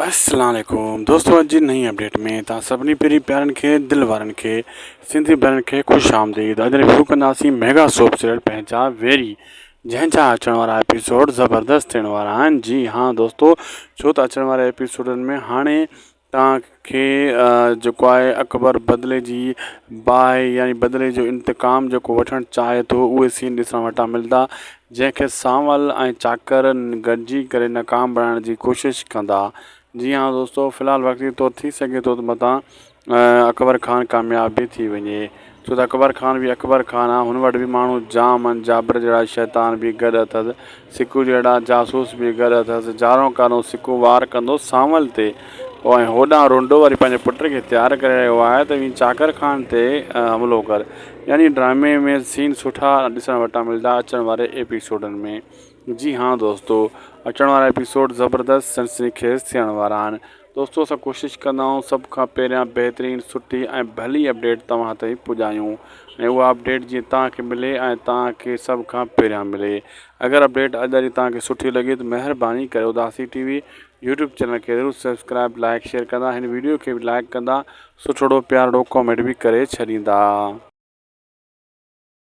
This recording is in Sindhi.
السلام عليڪم دوستو اڄ جي نئين اپڊيٽ ۾ توهان سڀني پرين پيارن کي دل وارن کي سنڌي ڀائرن کي خوش آمديد اڄ ريويو ڪنداسين ميگا سوپ سيريل پنهنجا ويري جنهن جا اچڻ وارا ايپيسوڊ زبردست ٿيڻ وارا آهن جي ها دوستو ڇو ته اچڻ واري ايپيسوڊن ۾ هاڻي توهان کي جيڪو آهي اڪبر بدلي جي باهه يعني بدلي جو انتقام جيڪو وٺڻ چاهي ٿو اهي سين ڏسڻ وٽان ملدا جنهن کي سانول ۽ چاڪر گڏجي ڪري ناڪام بڻائڻ جي ڪوشش ڪندا. جي ها دوستو في الحال وقتي طور ٿي سگهي ٿو ته متان اڪبر خان ڪامياب به ٿي وڃي ڇو ته اڪبر خان به اڪبر خان آ هن وٽ به ماڻهو جام آهن جابر جهڙا شيطان به گڏ اٿس سڪو جهڙا جاسوس به گڏ اٿس جارو ڪارو سڪو وار ڪندو سانول تي ۽ هوڏانهن رونڊو وري پنهنجي پٽ کي تيار ڪري رهيو آهي ته وڃي چاڪر خان تي حملو ڪر يعني ڊرامي ۾ سين سٺا ڏسڻ وٽان ملدا اچڻ واري ايپيسوڊن ۾ جي ها دوستو اچڻ وارا ايپيسوڊ زبردست سنسني خيز ٿيڻ وارا آهن دوستو اسان ڪوشش ڪندا آهيون سڀ کان پهريان بهترين سٺي ۽ ڀلي اپڊيٽ توهان تائين پڄايون ۽ اها اپڊيٽ جيئن توهان کي ملي ۽ توهان کي سڀ کان پهريان ملي اگر اپڊيٽ اڄ واري توهان کي سٺي لڳي ته مهرباني ڪري Udasi T V YouTube channel کي ضرور سبسڪرائب لائڪ شيئر ڪندا هن ويڊيو کي به لائڪ ڪندا سٺڙو پيارڙو ڪامينٽ به ڪري ڇڏيندا.